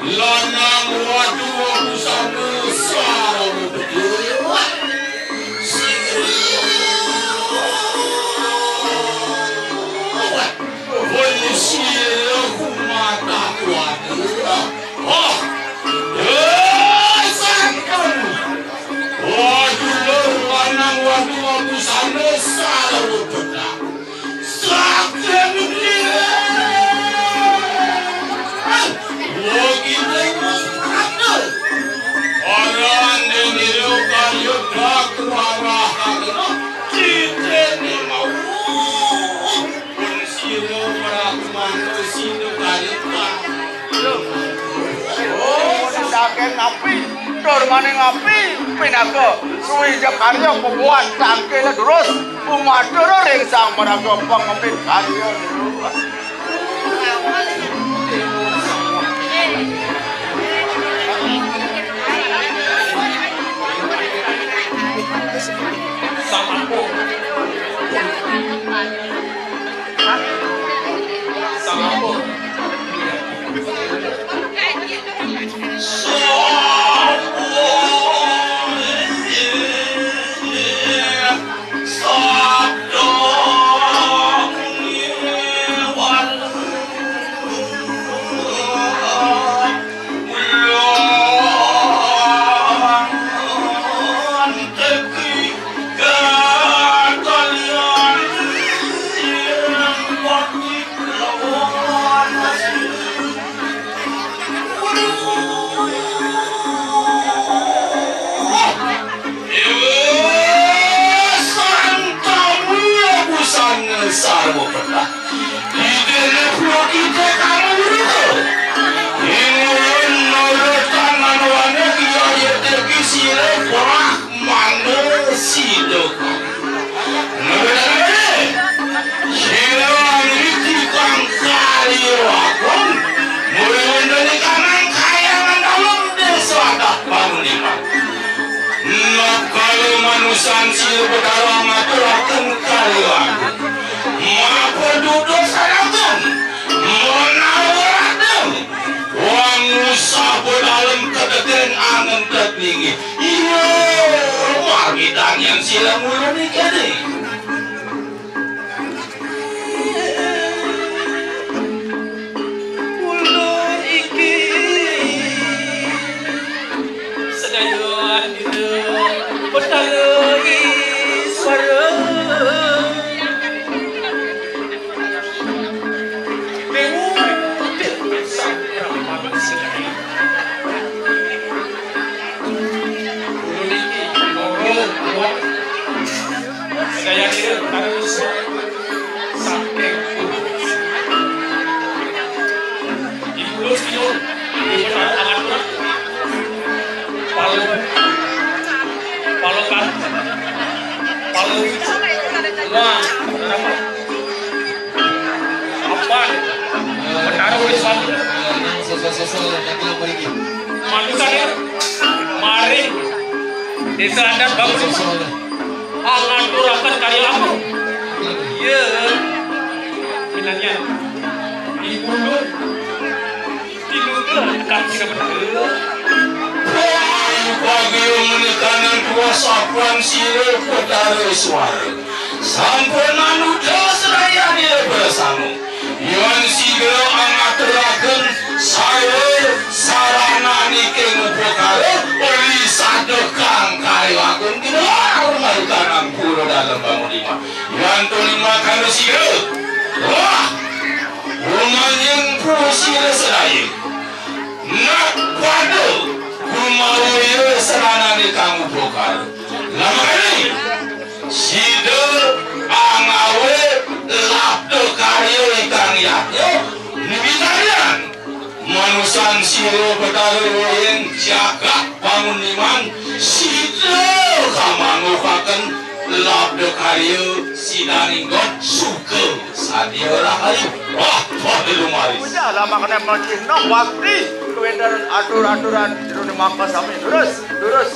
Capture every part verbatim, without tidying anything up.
Lanang watu wabusana sarwa pedhe. Sira. Wah, sira kumata kuwata. Oh, ya, santun. Wah, dulur lanang watu wabusana sarwa pedhe. Saking dia. Wah, kita ini mas perangkal. Orang yang dia kaya dak warah kagena, kita ini mau. Pun sira meraku manusia kaya tak. Oh, saking api, tur maning api, pinaka suwija karya pembuat tangkil durus, umatur ring Sang Maraga pangempit karya. Sang Ampun. Sang Ampun. Santamu busana sarwa petah. Idene pulo kita kamu ruko. Inulun nurutan manuane kiya yete ki sira brahmana sida. Ngerti? Sira ngriki kang kali wakon, mula wonten ing kanang kayangan dalem desa adat Pangliman. Nalika manusan sira Betara ngaturaken karya agung, mapa dudosan agung, menawa adem, wang usaba dalem kedegen angentet linggih. Iya, margi danyan sira nguluni kene. Ulun iki sedaya andina Betara Iswara. Dewa Dewi Sang Brahmana Sindhi. Ulun iki loro wong. Sedaya kira karo saking ibu sinuwun dipun atur palu palokan palu wah apa Betara Ulis Wali. Sosok-sosok datang mriki. Manusia maring desa adat Bambu. Angaturaken karya aku. Iya. Pinanya. Ibu lu. Tinutuh kang sebetul. Wah, bagi menikanan kuasa puan sira Betara Iswara. Sampun manut sedaya dira bersama. Yan sira angaturaken sarwa sarana niki ngupakara uli sadekang kayu agung tinular marutan ampura dalem bangun lima. Yan tuning makana sira. Wah, rumanjing pura sira sedaya. Nak pada kumawaya saranane kang upakara. Lamane sida angawe labda karya ingkang yatnya niki tarian. Manusan sira Betara Wayang jagat bangun liman sida kamangguhaken labda karya sidaning gon suka sadia rahayu. Wah, wah, lumaris. Wajah lama kena mencina wakti kewenten atur-aturan jero mangka sami. Terus, terus.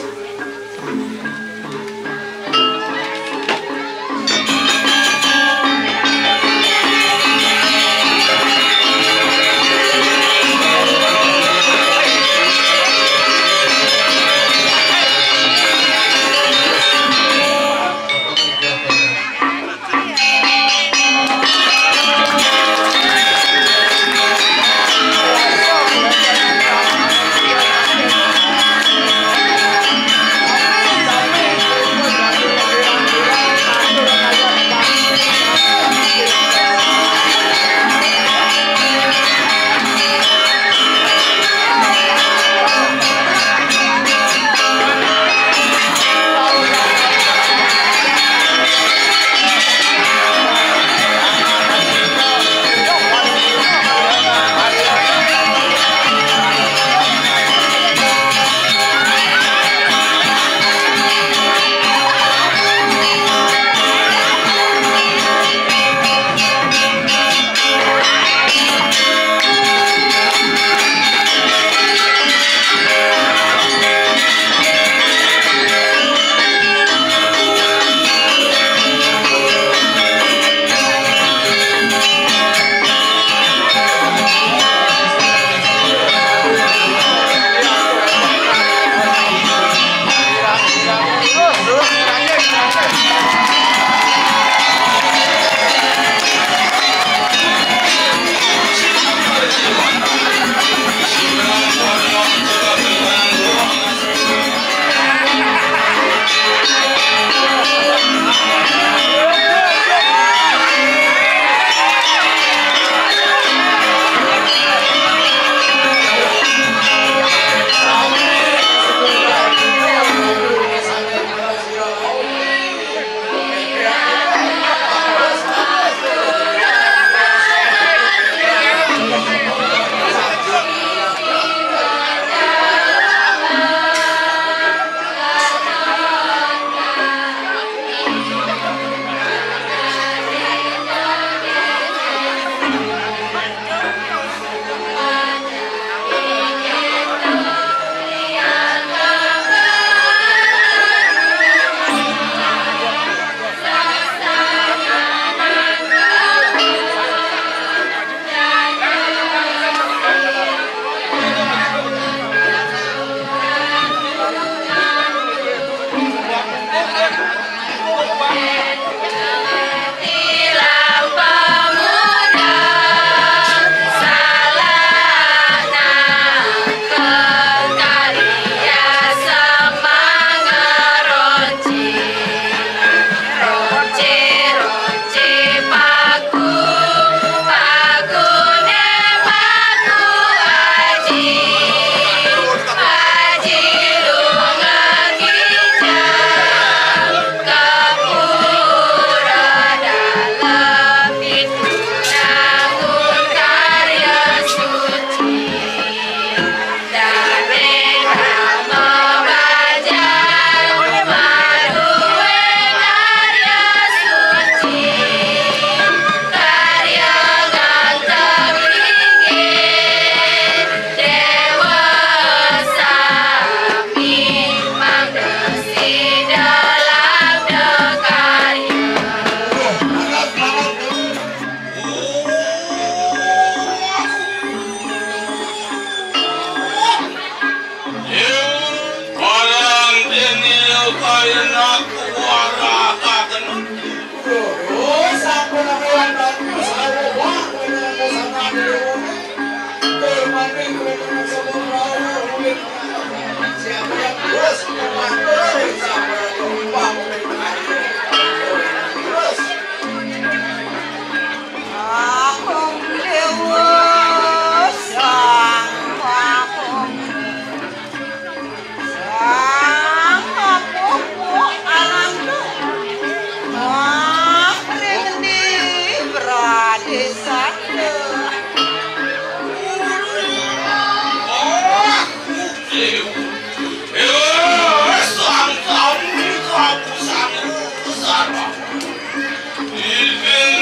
Ipin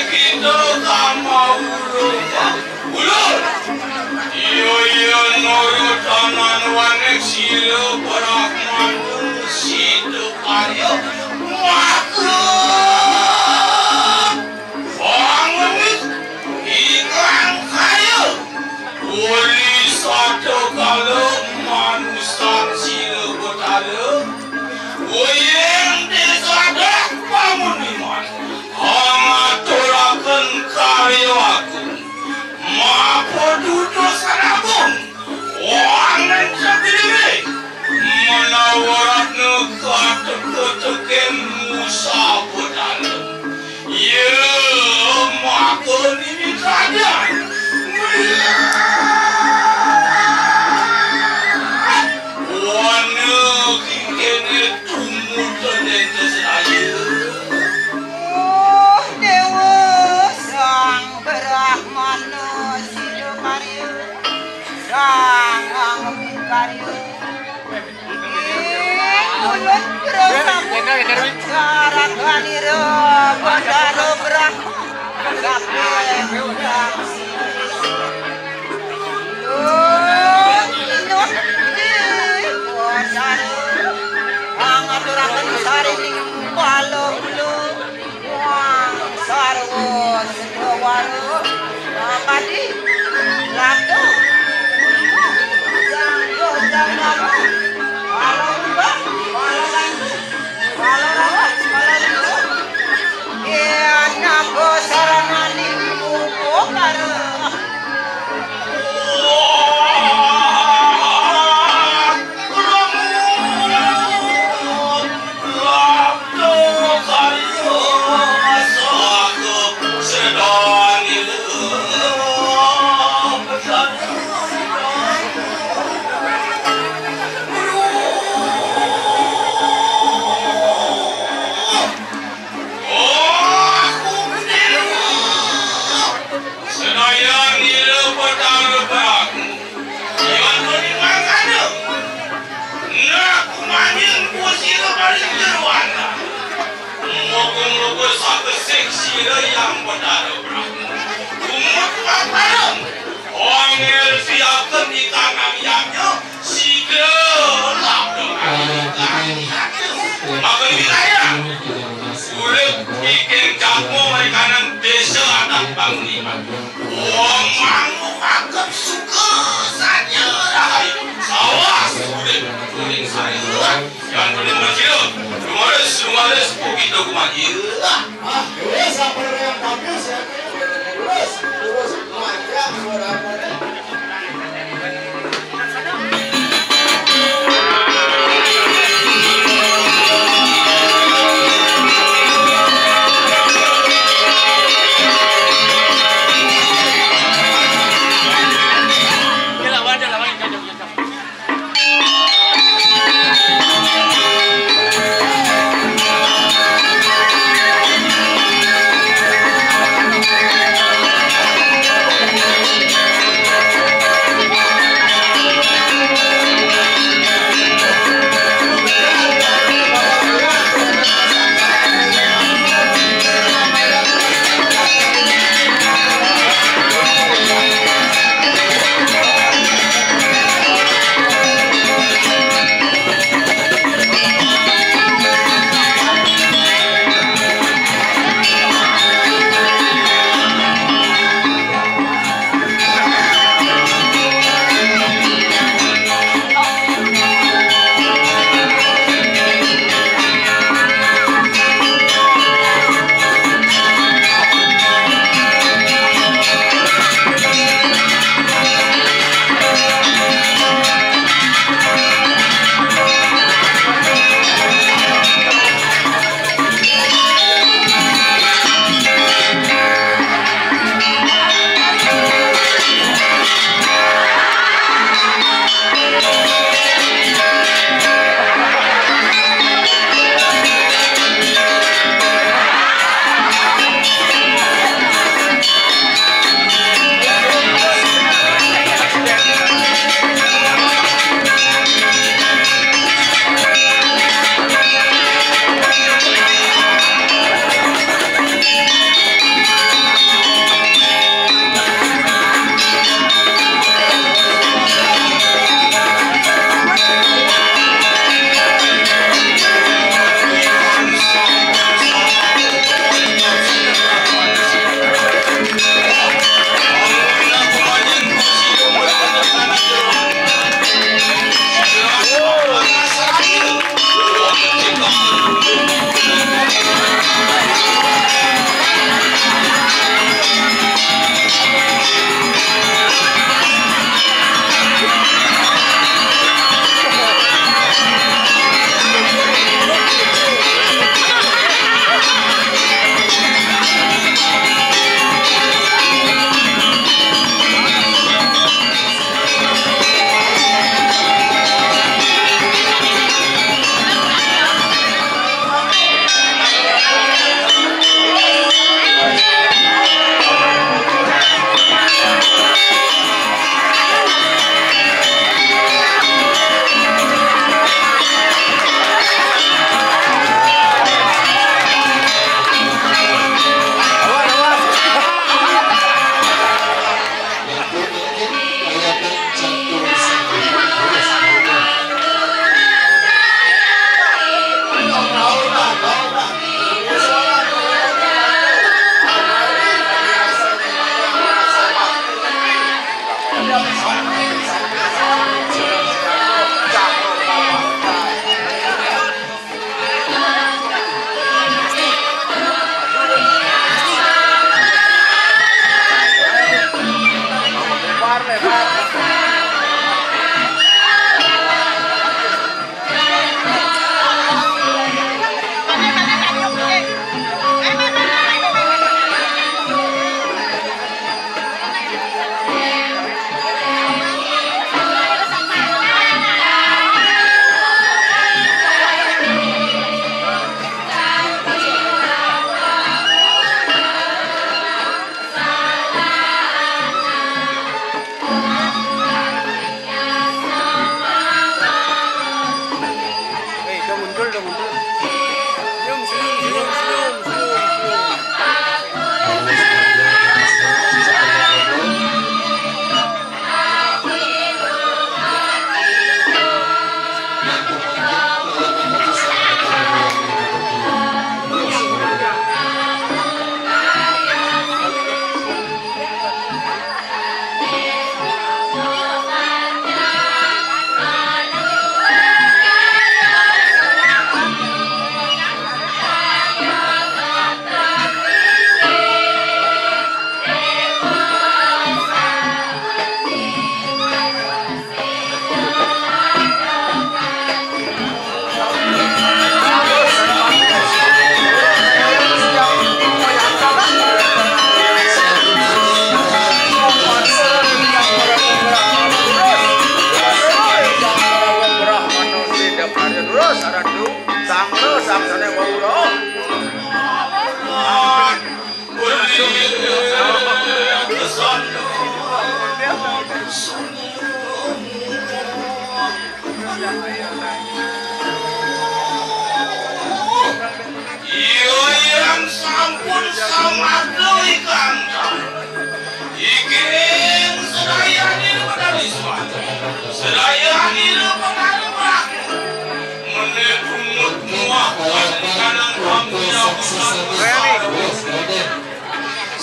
kita kamau ulun. Ulun. Iya, iya, nurut tanan wanek sila Brahmana Sidakarya. Maka pangemis ikang kaya. Uli sato kala manusan sila Betara. Uying desa dah pamuniman. Ngaturaken karya agung. Mapa dudusan agung. Wangen sagede. Menawa ratna kateka-teken Musa Betara. Iya, maka nini kajan. Wana kingkene tumut dentes ayu. Oh, Dewa Sang Brahmana Sidakarya, Sang Angwikarya. Ih, ulun berasa Cendol, cendol. Carakanira Batara Brahma. Kabeh undang sini. Nuh, nuh, ih, Batara. Ngaturaken sarining bala kula. Wah, sarwa sedawara. Padi, ratu, sang yo jam nama. Pala umbak, pala landu, pala lawas, pala liu. Iya, naga sarananing upakara. Senayan nira Betara Brahma, iwan mani mangkana. Nah, kumaning kusira paling jeroan. Moga-moga sakesik sira Hyang Betara Brahma. Umut papareng. Ongel siaken ikanang yamnya, sigra lap dengan ikan. Maka wilayah. Urip iking jatma marikanan desa adat panguni. Wong mangukaken suka saja rahayu. Sawas urip kuning sari luwat. Yang penting masih. Lumaris, lumaris, kita kumaji. Ah, wis, apa yang bagus ya? Terus, terus, maju, suara apa?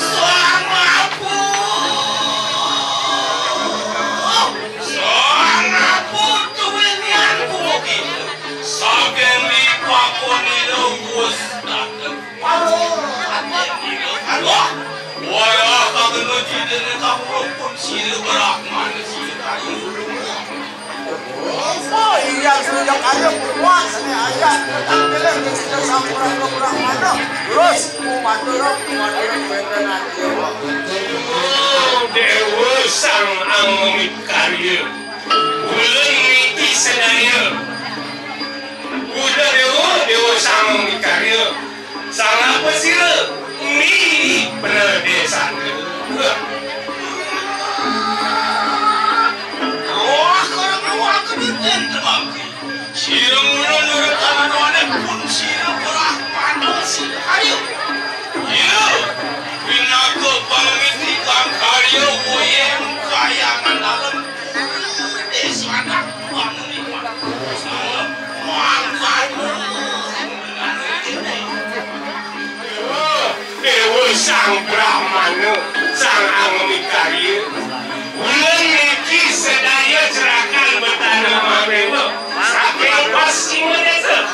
Sangapu, sangapu, tuwin yan pumogi. Saben ni pakoni lo wus dateng. Aduh, aduh, aduh. Wala kageno jidene kamu pun sila berak mana sila kayu. Oh, iya, sudah kaya puas nih ayah. Tampilin di sini sampura-pura mana. Terus, kumatur, kumatur, benten aja. Oh, Dewa Sang Angomit Karya. Bulan niki sedaya. Udah Dewa, Dewa Sang Angomit Karya. Sangapa sira mili pradesana? Roh karo keluarga dinten temangki. Sira mula nurut kaladoane pun sira ora pandha sira ayo. Iya, pinaka pamit ikang karya woyeng kayangan dalem. Desa anak panglima. Mangkat. Dewa Sang Brahmana, Sang Angamikarya, ulun niki sedaya cerakan Betara Mahadewa saking Pascima Desa.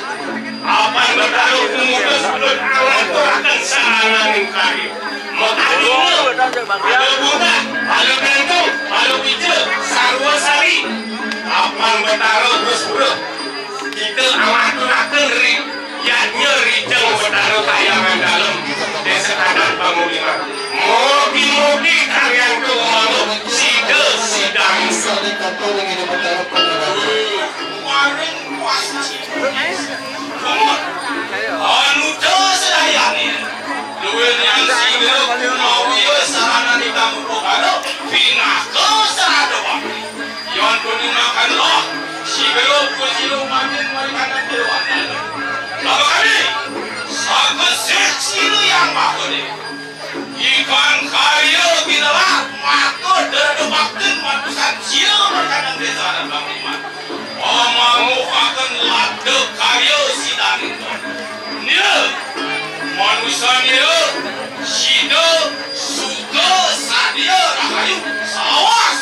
Apan Betara Pemutus ulun angaturaken sarananing karya. Makadina, pada bunga, pada gantung, pada wija, sarwa sari. Apan Betara Puspura. Kita angaturaken ri yadnya rijeng Betara Kayangan Dalem, Desa Tadan Pangulingan. Mugi-mugi karyantu manut sida sidang. Maring kuasa sida. Anu sedayane. Luwih yang sida kumawi sarana di kamu pokano, pinaka sarada bakti. Yon pun makan loh, si belo pun silo makin mereka nanti. Apa kami? Sabe sik silo yang bakti. Ikan karya binalah maka dada baktin matusan sila berkadang desa dan bang iman. Pamanguhaken lada karya sidaning. Nia, manusa nia, sida, suka, sadia, rahayu, sawas.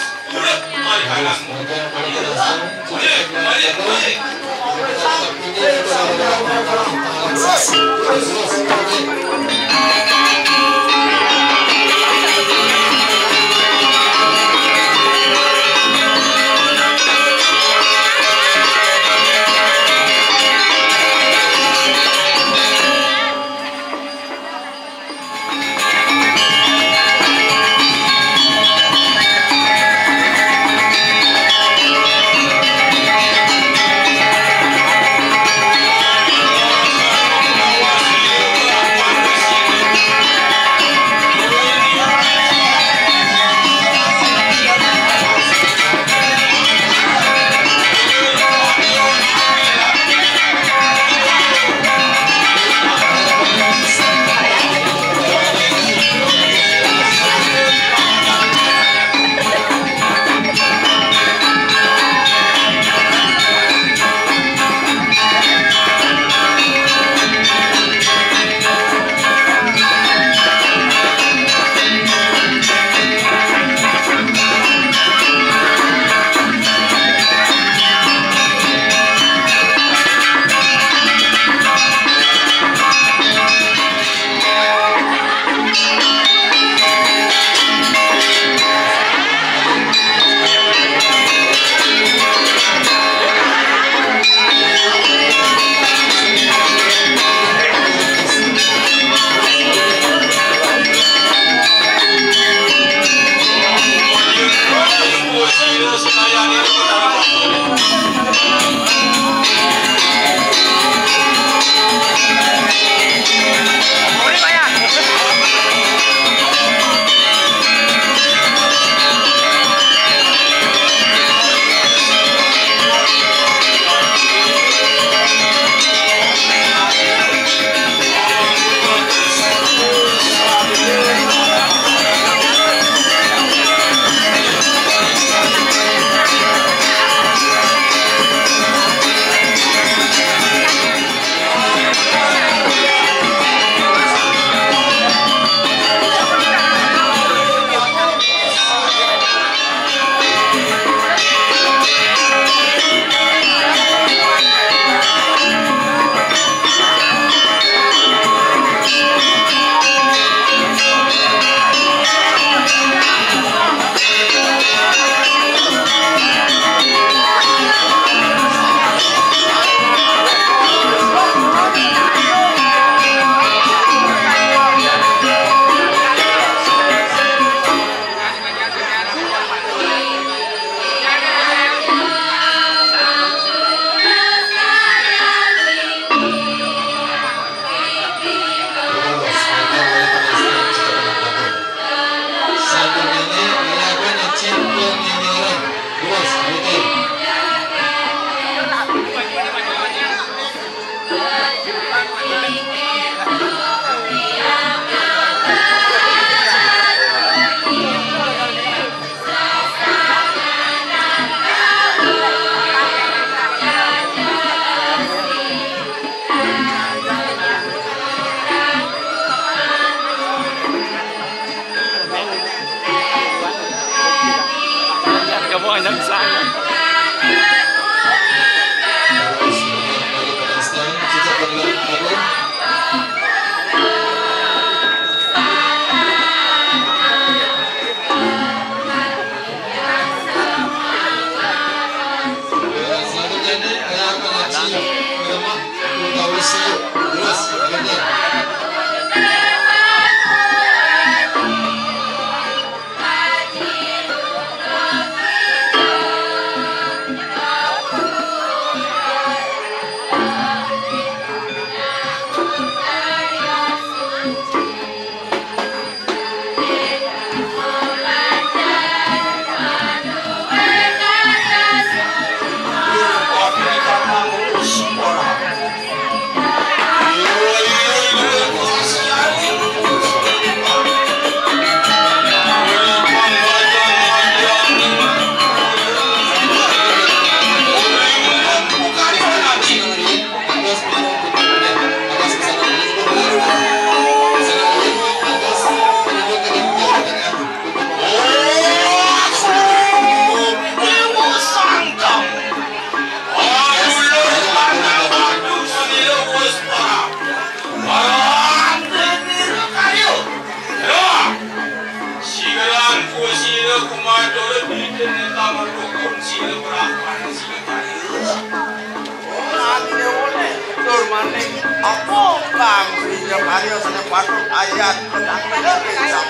Karya seni patut ayat pedang pedang.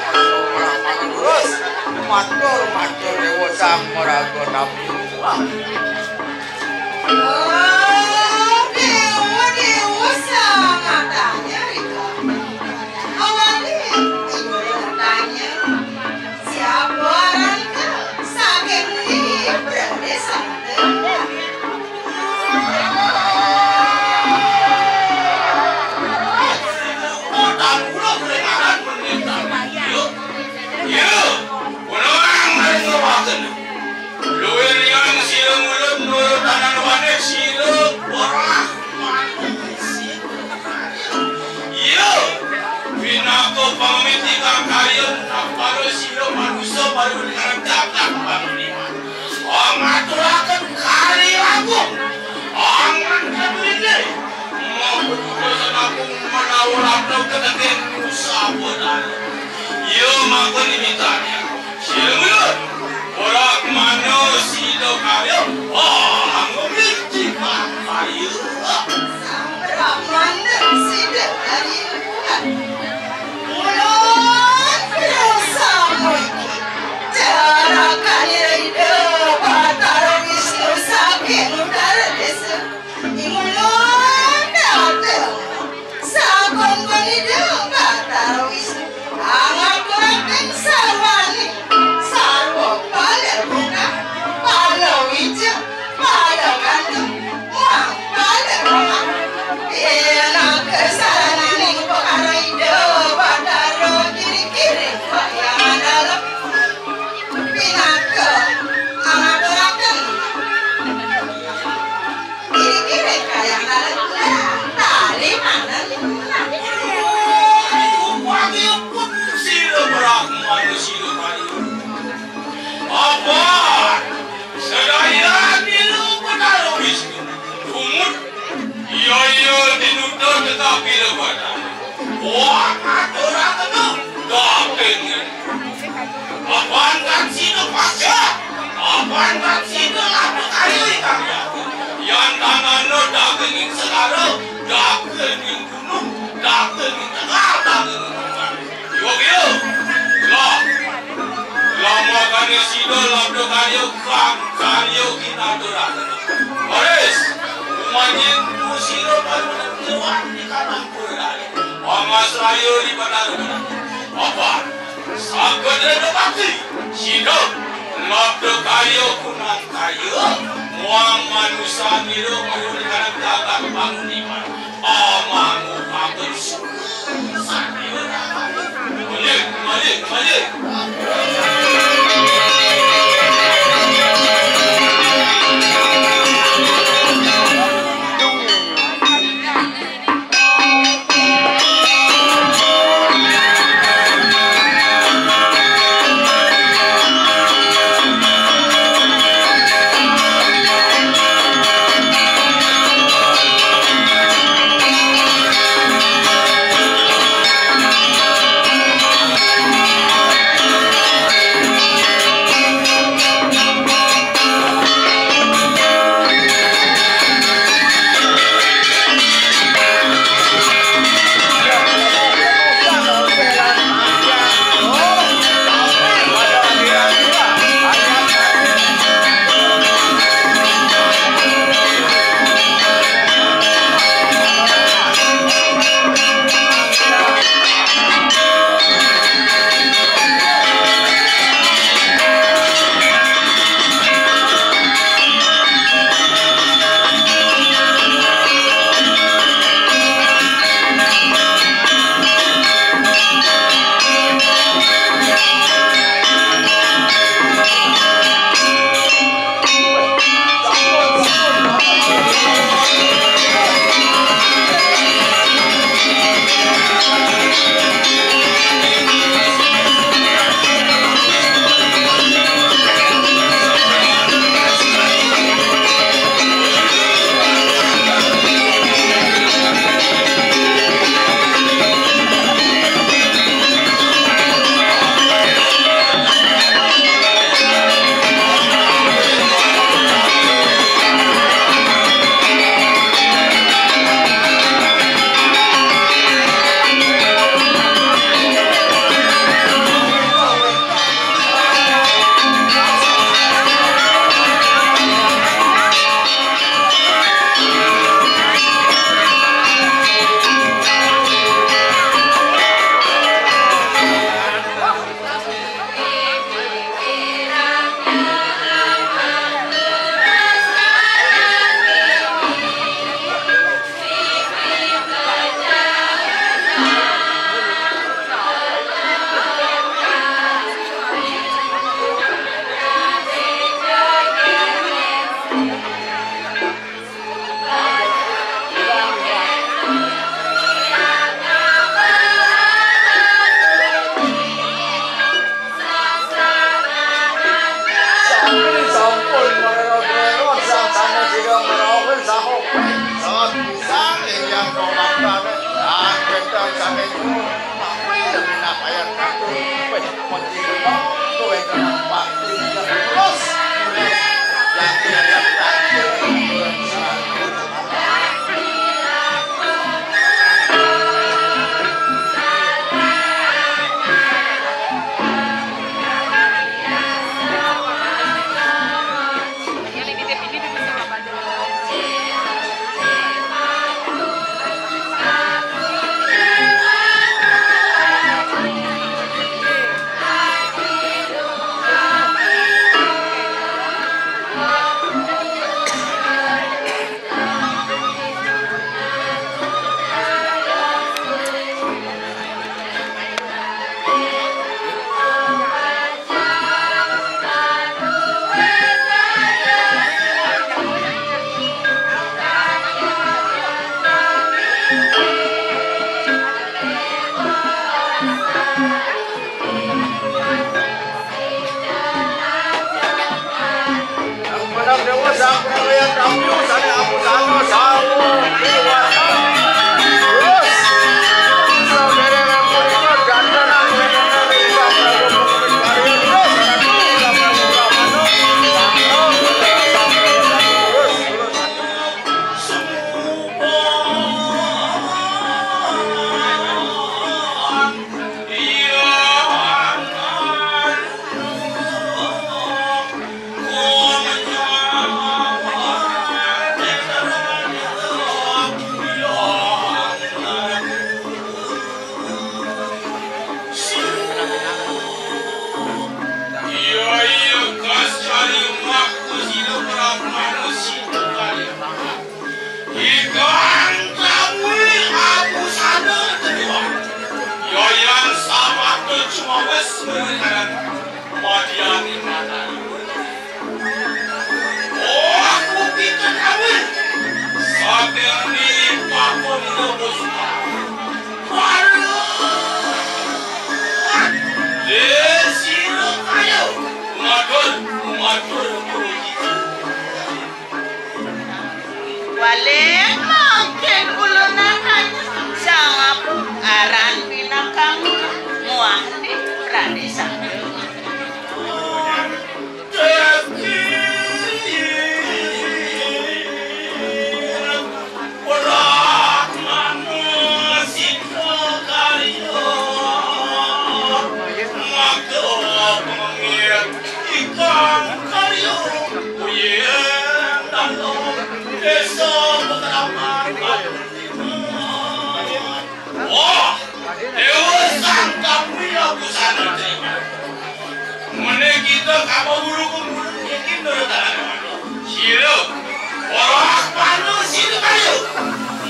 Terus matur matur dewa sang meraga nabi. Oh, dewa, dewa, sangatanya rika. Awalnya, ibu tanya, siapa orang ke? Saking ni, berarti sangat. Kota pulau kedengaran pendeta. Yuk, yuk, pulang dari ngawaken. Luwih liyan sira ngulun nurut anan wanek sira ora mati sira. Iya, pinaka pamit ingkang kayun napara sira manusa baru dikarep jagat pangliman. Ngaturaken kari agung. Angan kedulinde. Mangkudu dosa agung menawa ratu ketekin sabodan. Iya mangkon imitanya. Sira ngulun. Ora mano sida kaya, ah, ngomit di kaya. Sambrah mandeg sida kaya. Ulun pirsa mugi. Carakan Ida Batara Wisnu saking utara desa. Ingulun dateng. Sampun punida Batara Wisnu angaturaken sarwaning sarwa palebuna, palawija, palagandum, muang palerohan. Pinaka sarananing upakara Ida Batara kiri-kiri wayah dalem. Pinaka angaturaken. Iki rek kayang lalat tali manten. Upami pun sira brahmana sira kali. Apa? Sedaya niru Betara Wisnu. Dumut. Iya, iya, dinuda tetapi lebat. Wah, aturaken daging. Apan kan sida pajak, apan kan sida laku kayu ingkang jago. Yan tanana daging ing segara, daging ing gunung, daging ing tegal, daging ing gunung. Yo, yo. Lah. Lah makane sida labda karya kang karya kinaturaken. Waris, umanyen sira baru nyewan di kanang pura. Pangasraya di Batara. Apa? Saged reda bakti, sida labda kaya kunang kaya, muang manusa nira murunikaning jagat pangliman. Amangukaken suku. Malih, malih, malih. Iya, iya, kas cari mak, ku sida berapa manusia kali. Ikan kamui aku sana kedua. Yoyan sama ke cuma wes mengkanan. Padiani mata. Oh, aku pikir kamu. Saking ini pakon nyobo suka. Waduh. Desi lo kayo. Umatul, umatul, umatul. Walé mangkin ulun aran sangap aran pinakang muah di pradésa. Ikang karya uyen dalam desa Pekraman. Wah, Dewa Sang Kapuya Busana terima. Mene kita kama guru kumpul bikin dulu tanah. Sira, orang mana sira kaya?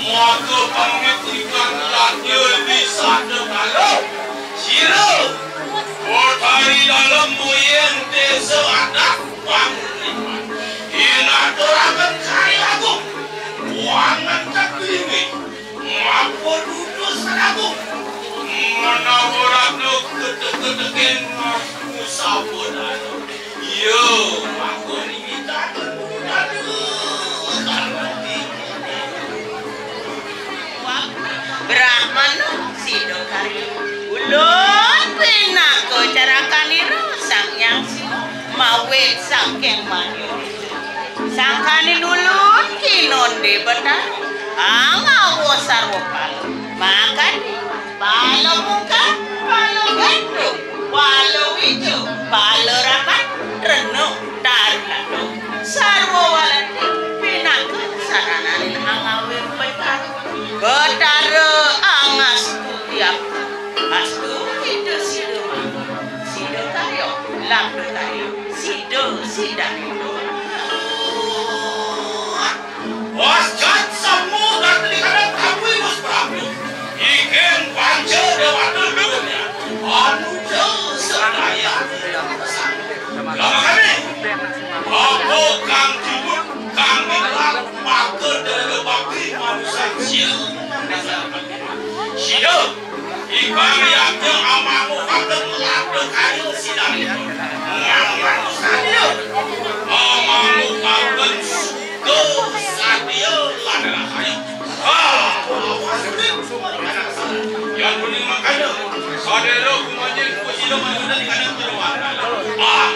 Maka pamit ikan latnya di sana kala. Sira, Betari dalam muyen desa adat pangliman. Inaturaken kari agung. Wangen kediri. Mapa dudu seragung. Menawa rada kedek-kedeken ngaku sabodana. Iya, maka ninggitan. Aduh, kalau Brahmana sida karya. Ulun pinaka carakanira Sang Hyang Siwa mawit saking manira. Sangkaning ulun kinonde Betara angawa sarwa pala. Makadi pala mungkar, pala gantung, pala wija, pala rapat, rena, tarunata, sarwa walandi pinaka sarananing angawé Betara. Betara angastu tiap astu kita sida mangga. Sida karya, labda karya, sida sidaning doa. Waskat samu dan dikadang kabui Gus Prabu. Ikin panca dewata dunia. Anu jeng sedaya. Lama kami. Apa kang jubut, kang bilang, maka dada bakti manusia. Sida. Sida. Ikang yatnya amangukaken labda kayu sidang. Ngamang sadia. Amangukaken suka sadia lan rahayu. Ha, awas ning. Yan kuning makanya. Sadero kumanjing kusida mangkudan di kandang keluar. Ah.